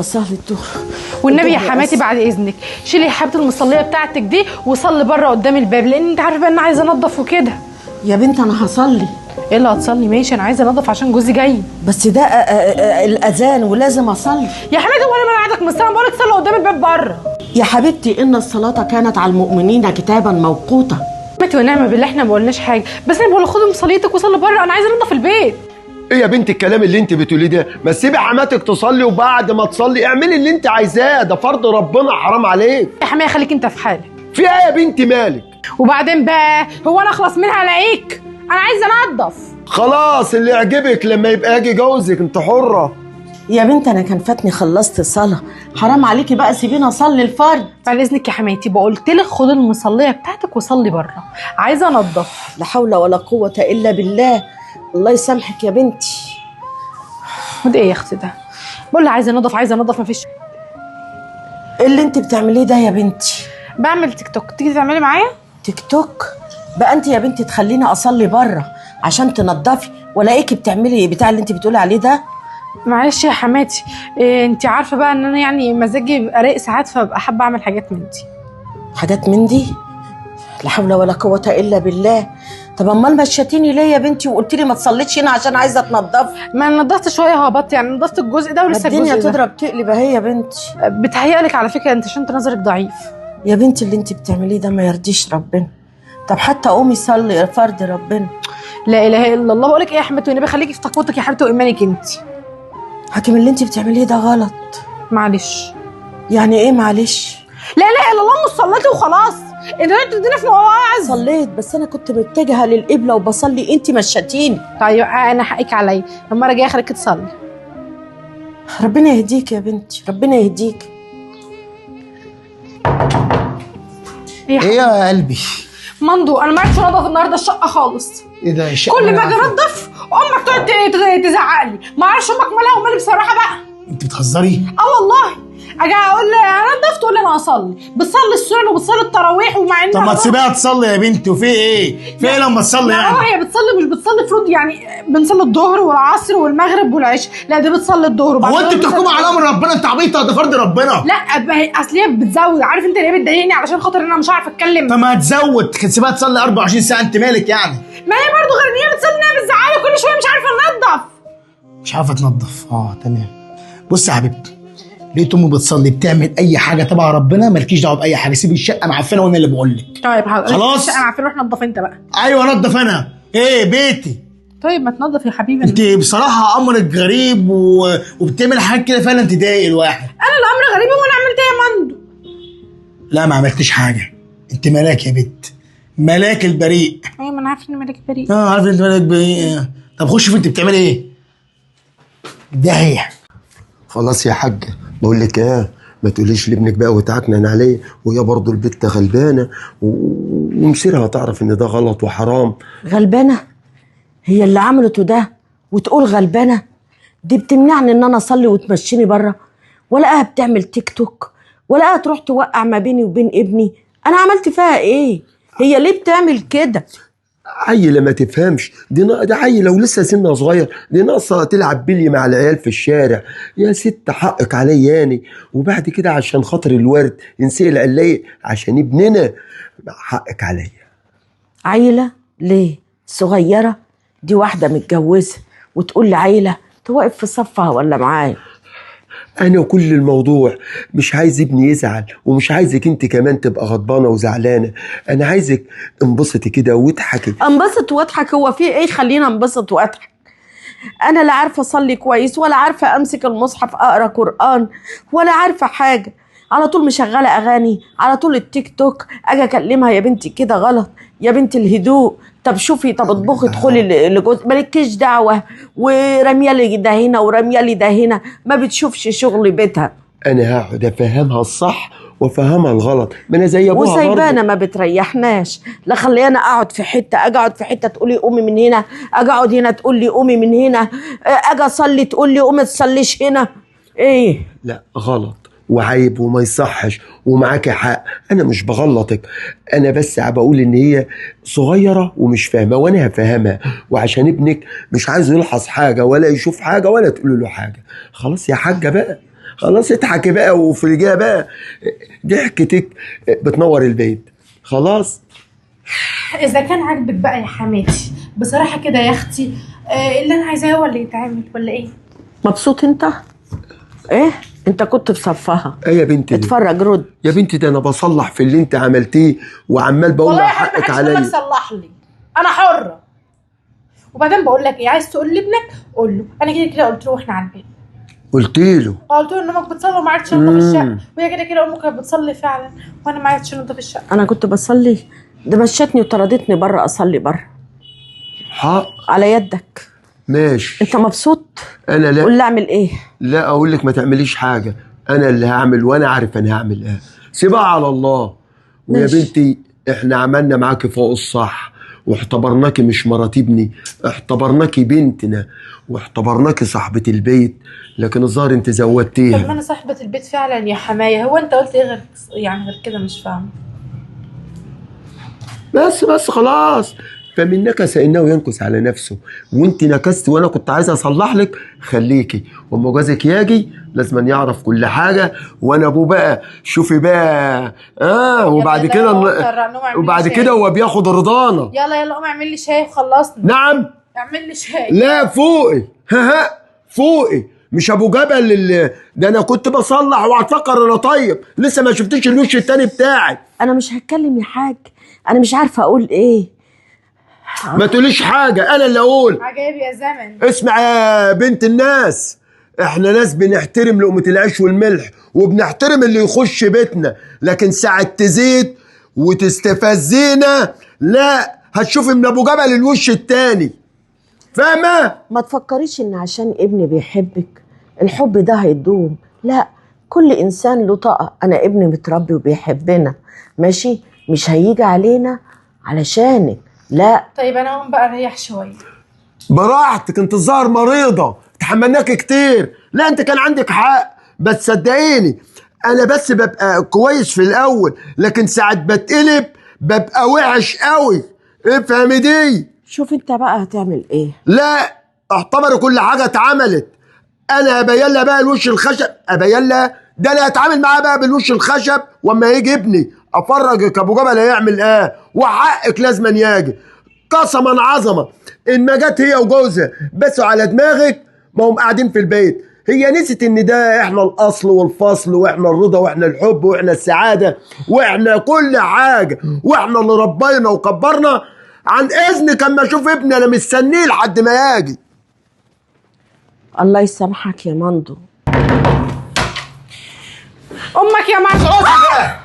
اصلي الظهر والنبي يا الظهر حماتي بس. بعد اذنك شيلي يا حبيبه المصليه بتاعتك دي وصلي بره قدام الباب، لان انت عارفه بقى ان انا عايزه انضف وكده. يا بنت انا هصلي. ايه اللي هتصلي؟ ماشي انا عايزه انضف عشان جوزي جاي. بس ده الاذان ولازم اصلي. يا حماتي وانا ما قعدك من السنة بقولك صلي قدام الباب بره. يا حبيبتي ان الصلاة كانت على المؤمنين كتابا موقوتا. حماتي ونعمه بالله احنا ما قلناش حاجة، بس انا بقول خدي مصليتك وصلي بره، انا عايزه انضف البيت. ايه يا بنت الكلام اللي انت بتقوليه ده؟ ما تسيبي حماتك تصلي، وبعد ما تصلي اعملي اللي انت عايزاه، ده فرض ربنا، حرام عليك. يا حماية خليك انت في حالك. في ايه يا بنتي مالك؟ وبعدين بقى هو انا اخلص منها الاقيك؟ انا عايزه انضف. خلاص اللي يعجبك، لما يبقى اجي جوزك انت حره. يا بنت انا كان فاتني خلصت صلاة، حرام عليكي بقى سيبيني اصلي الفرض. بعد اذنك يا حماتي بقولت لك خدي المصليه بتاعتك وصلي بره، عايزه انضف. لا حول ولا قوة الا بالله، الله يسامحك يا بنتي. وده ايه يا اختي ده؟ بقول لها عايزه انضف عايزه انضف مفيش. ايه اللي انت بتعمليه ده يا بنتي؟ بعمل تيك توك، تيجي تعملي معايا؟ تيك توك؟ بقى انت يا بنتي تخليني اصلي بره عشان تنضفي، ولاقيكي بتعملي بتاع اللي انت بتقولي عليه ده؟ معلش يا حماتي، إيه انت عارفه بقى ان انا يعني مزاجي بيبقى رايق ساعات، فببقى حابة اعمل حاجات من دي. حاجات من دي؟ لا حول ولا قوة الا بالله. طب امال مشيتيني ليه يا بنتي وقلت لي ما تصليش هنا عشان عايزه تنضفي؟ ما انا نضفت شوية هبط، يعني نضفت الجزء ده ولسه الدنيا الجزء ده. تضرب تقلب اهي يا بنتي. بتهيألك على فكرة انت عشان انت نظرك ضعيف. يا بنتي اللي انت بتعمليه ده ما يرضيش ربنا. طب حتى قومي صلي فرض ربنا. لا اله الا الله. بقول لك ايه يا حماتي والنبي خليكي في تقوتك يا حبيبتي وايمانك انت. حاكم اللي انت بتعمليه ده غلط. معلش. يعني ايه معلش؟ لا اله الا الله، مش صليتي وخلاص، انت بتدينا في مواعظ. صليت بس انا كنت متجهة للقبلة وبصلي، انت مشيتيني. طيب انا حقك عليا، المرة الجاية خليك تصلي. ربنا يهديك يا بنتي، ربنا يهديك. ايه ايه يا قلبي؟ مندو انا ما عرفتش انضف النهارده الشقة خالص. ايه ده الشقة؟ كل ما اجي انضف امك تقعد تزعق لي، ما اعرفش امك مالها ومالي بصراحة بقى. انت بتهزري؟ اه والله، اجي اقول لها انضف تقول لي انا هصلي، بتصلي السنن وبتصلي التراويح ومع ان طب ما تسيبيها تصلي يا بنتي، وفي ايه؟ في ايه لما تصلي يعني؟ هي بتصلي مش بتصلي فروض، يعني بنصلي الظهر والعصر والمغرب والعشاء، لا دي بتصلي الظهر. هو انت بتحكمي على امر ربنا؟ انت عبيطه، ده فرض ربنا. لا ما هي اصل هي بتزود، عارف انت ليه بتضايقني؟ علشان خاطر انا مش عارفه اتكلم. طب ما تزود، تسيبها تصلي 24 ساعة، انت مالك يعني؟ ما هي برضه غير ان هي بتصلي انها بتزعلي كل شوية، مش عارفه انضف. مش عارفه تنظف. تمام. بص يا حبيبتي، لقيت امي بتصلي بتعمل اي حاجة تبع ربنا، مالكيش دعوه باي حاجة، سيبي الشقة معفنه وانا اللي بقول لك. طيب حاضر. خلاص؟ الشقة معفنه، روح نضف انت بقى. ايوه نضف انا. ايه بيتي. طيب ما تنضف يا حبيبي. انت بصراحة امرك غريب وبتعمل حاجات كده فعلا تضايق الواحد. انا الامر غريب وانا عملت ايه يا مندو؟ لا ما عملتش حاجة، انت ملاك يا بنت، ملاك البريء. ايوه ما انا عارفه ان ملاك بريء. عارف انت ملاك بريء. طب خش شوف انت بتعملي ايه. ده هي. خلاص يا حاجة بقول لك ايه، ما تقوليش لابنك بقى وتعكنن عليه، وهي برضه البت غلبانه ومصيرها تعرف ان ده غلط وحرام. غلبانه؟ هي اللي عملته ده وتقول غلبانه؟ دي بتمنعني ان انا اصلي وتمشيني بره، ولا بتعمل تيك توك، ولا تروح توقع ما بيني وبين ابني. انا عملت فيها ايه؟ هي ليه بتعمل كده؟ عيلة ما تفهمش، دي ده عيلة ولسه سنها صغير، دي ناقصة تلعب بلي مع العيال في الشارع. يا ست حقك عليا يعني. وبعد كده عشان خاطر الورد ينسأل عليا عشان ابننا، حقك عليا. عيلة ليه؟ صغيرة دي، واحدة متجوزة وتقول لعيلة توقف في صفها ولا معايا؟ أنا كل الموضوع مش عايز ابني يزعل، ومش عايزك أنت كمان تبقى غضبانة وزعلانة. أنا عايزك انبسطي كده واضحكي. انبسط واضحك؟ هو في ايه خلينا انبسط واضحك؟ أنا لا عارفة أصلي كويس، ولا عارفة أمسك المصحف أقرأ قرآن، ولا عارفة حاجة. على طول مشغلة أغاني، على طول التيك توك. أجي أكلمها يا بنتي كده غلط، يا بنتي الهدوء، طب شوفي، طب اطبخي، ادخلي لجوز، مالكيش دعوة، ورميالي ده هنا ورميالي ده هنا، ما بتشوفش شغل بيتها. أنا هقعد أفهمها الصح وأفهمها الغلط، ما أنا زي أبوها برضه. وسايبانا ما بتريحناش، لا خلينا أقعد في حتة، أجي أقعد في حتة تقولي قومي من هنا، أجي أقعد هنا تقول لي قومي من هنا، أجي أصلي تقول لي قومي تصليش هنا. إيه؟ لا غلط وعيب وما يصحش، ومعاك حق، انا مش بغلطك، انا بس بقول ان هي صغيرة ومش فاهمه، وانا هفهمها، وعشان ابنك مش عايز يلحظ حاجة ولا يشوف حاجة ولا تقول له حاجة. خلاص يا حاجة بقى، خلاص اضحكي بقى وفرجيها بقى، ضحكتك بتنور البيت. خلاص اذا كان عاجبك بقى يا حماتي، بصراحة كده يا اختي، اللي انا عايزاه هو اللي يتعمل ولا ايه؟ مبسوط انت؟ ايه انت كنت في صفها؟ ايه يا بنتي دي؟ اتفرج رد. يا بنتي ده انا بصلح في اللي انت عملتيه وعمال بقول والله لها يا حبيبي حقك محدش قال لك عليا. صلح لي، انا حره. وبعدين بقول لك ايه، عايز تقول لابنك قول له، انا كده كده قلت له واحنا على الباب. قلت له؟ قلت له ان امك بتصلي وما عرفتش انضف الشقة، وهي كده كده امك كانت بتصلي فعلا وانا ما عرفتش انضف الشقة. انا كنت بصلي؟ ده مشتني وطردتني بره، اصلي بره حق على يدك. ماشي. انت مبسوط؟ انا لا. قول لي اعمل ايه؟ لا اقول لك ما تعمليش حاجة، انا اللي هعمل وانا عارف انا هعمل ايه. سيبها على الله. ويا ماشي. بنتي احنا عملنا معاكي فوق الصح، واعتبرناكي مش مرات ابني، اعتبرناكي بنتنا، واعتبرناكي صاحبة البيت، لكن الظاهر انت طب ما زودتيها. انا صاحبه البيت فعلا يا حماية، هو انت قلت ايه غير يعني غير كده؟ مش فاهمه. بس خلاص، فمن نكس انه ينكس على نفسه، وانت نكست وانا كنت عايز اصلح لك. خليكي، واما جوزك يجي لازم يعرف كل حاجة، وانا ابوه بقى. شوفي بقى وبعد يلا كده يلا قوم اعمل لي وبعد شاي. كده هو بياخد رضانا. يلا يلا قوم اعمل لي شاي وخلصنا. نعم اعمل لي شاي. لا فوقي، ها فوقي، مش ابو جبل اللي ده انا كنت بصلح واعتقر انا طيب، لسه ما شفتيش الوش التاني بتاعي. انا مش هتكلم يا حاج، انا مش عارفه اقول ايه. ما تقوليش حاجة، انا اللي اقول. عجايب يا زمن. اسمع يا بنت الناس، احنا ناس بنحترم لقمة العيش والملح، وبنحترم اللي يخش بيتنا، لكن ساعة تزيد وتستفزينا لا، هتشوفي من ابو جبل الوش التاني. فاهمه؟ ما تفكريش ان عشان ابني بيحبك الحب ده هيدوم، لا، كل انسان له طاقة. انا ابني متربي وبيحبنا، ماشي، مش هيجي علينا علشانك، لا. طيب انا هقوم بقى اريح شوية. براحتك، انت الظاهر مريضه، تحملناك كتير. لا انت كان عندك حق، بس صدقيني انا بس ببقى كويس في الاول، لكن ساعات بتقلب ببقى وحش قوي. افهمي دي. شوف انت بقى هتعمل ايه. لا اعتبري كل حاجة اتعملت. انا هبين لها بقى الوش الخشب، ابين لها ده انا هتعامل معاه بقى بالوش الخشب، واما يجي ابني افرجك ابو جبل هيعمل ايه، وحقك لازما يجي. قسما عظمه ان ما جت هي وجوزها بس على دماغك، ما هم قاعدين في البيت. هي نسيت ان ده احنا الاصل والفصل، واحنا الرضا، واحنا الحب، واحنا السعادة، واحنا كل حاجة، واحنا اللي ربينا وكبرنا. عن اذنك اما اشوف ابني، انا مستنيه لحد ما يجي. الله يسامحك يا مندو. امك يا مندو. خلاص بقى،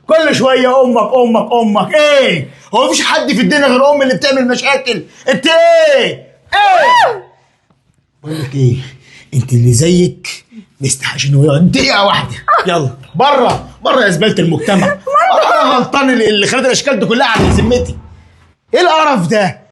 كل شوية امك امك امك. ايه هو مفيش حد في الدنيا غير امي اللي بتعمل مشاكل؟ انت ايه؟ ايه بقول لك ايه، انت اللي زيك ما يستحقش انه يقعد دقيقة واحدة. يلا بره بره يا زبالة المجتمع. انا غلطان اللي خلت الاشكال دي كلها على ذمتي. ايه القرف ده؟